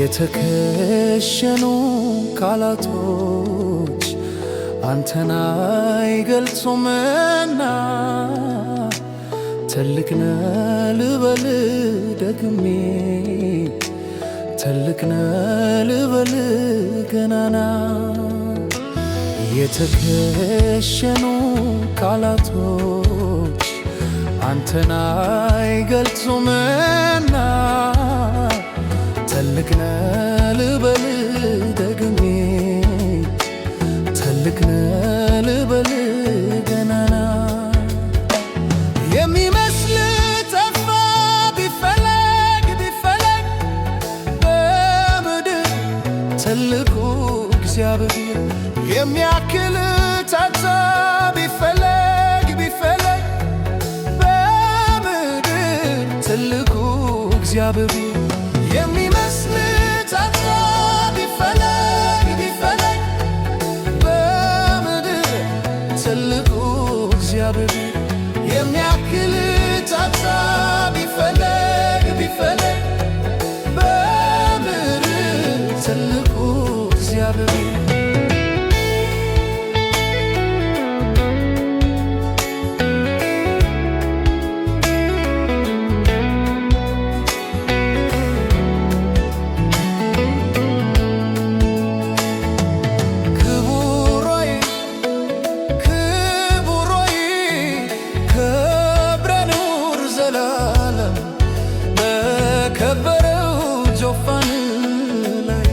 የተከሸኑ ቃላቶች አንተን አይገልጹምና ትልቅ ነህ ልበል ደግሜ፣ ትልቅ ነህ ልበል ገናና። የተከሸኑ ቃላቶች አንተን አይገልጹምና ትልቅ ነህ ልበል ደግሜ፣ ትልቅ ነህ ልበል ገናና። የሚመስል ጠፋ ቢፈለግ ቢፈለግ በምድር ትልቁ እግዚአብሔር፣ የሚያክል ታጣ ቢፈለግ ቢፈለግ በምድር ትልቁ እግዚአብሔር፣ የሚመስል ታጣ ቢፈለግ ቢፈለግ በምድር ትልቁ እግዚአብሔር፣ የሚያክል ታጣ ቢፈለግ ቢፈለግ በምድር ትልቁ እግዚአብሔር። ክቡር ሆይ፣ ክቡር ሆይ፣ ከብረህ ኑር ዘላለም በከበረው ዙፋን ላይ።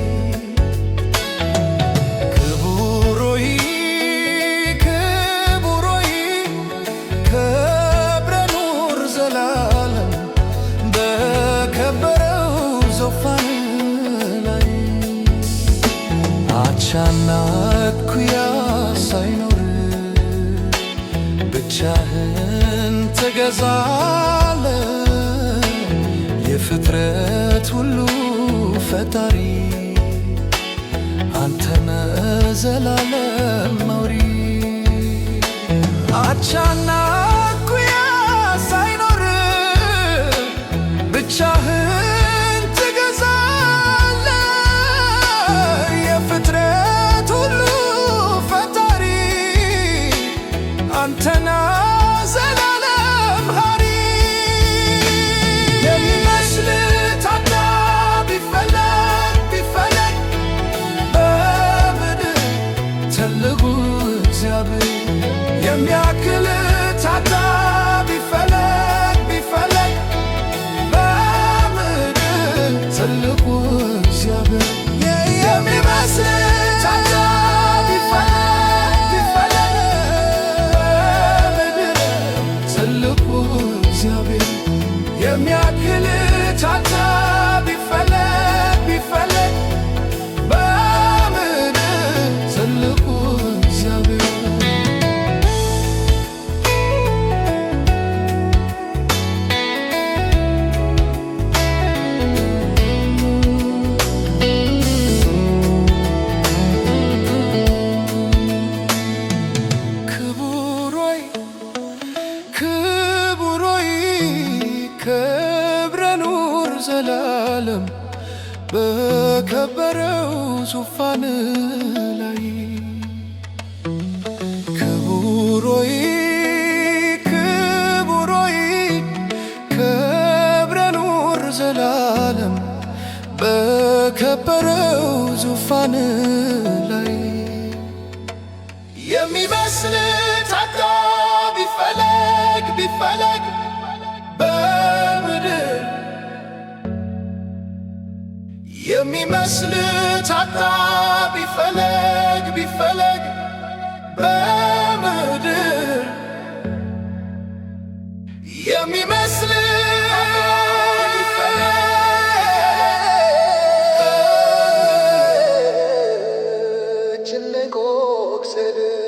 ክቡር ሆይ፣ ክቡር ሆይ፣ ከብረህ ኑር ዘላለም በከበረው ዙፋን ላይ። አቻና እኩያ ሳይኖር ብቻህን ትገዛለህ፣ የፍጥረት ሁሉ ፈጣሪ አንተነህ ዘላለም መሪ። አቻና እኩያ ሳይኖር ብቻህን ትገዛለህ፣ የፍጥረት ሁሉ ፈጣሪ አንተነህ ዘላለም ሀሪ። የሚመስል ታጣ ቢፈለግ ቢፈለግ በምድር ትልቁ እግዚአብሔር፣ የሚያክል ታጣ ቢፈለግ ቢፈለግ በምድር ትልቁ እግዚአብሔር፣ የሚመስል ታጣ ቢፈለግ ቢፈለግ በምድር ትልቁ እግዚአብሔር፣ የሚያክል ታጣ ቢፈለግ ቢፈለግ በምድር ትልቁ እግዚአብሔር። ክቡር ሆይ፣ ክቡር ሆይ፣ ከብረህ ኑር ዘላለም በከበረው ዙፋን ላይ። ክቡር ሆይ፣ ክቡር ሆይ፣ ከብረህ ኑር ዘላለም በከበረው ዙፋን ላይ። የሚመስል ታጣ ቢፈለግ ቢፈለግ በምድር፣ የሚመስል ታጣ ቢፈለግ ቢፈለግ በምድር፣ የሚመስል ትልቁ እግዚአብሔር።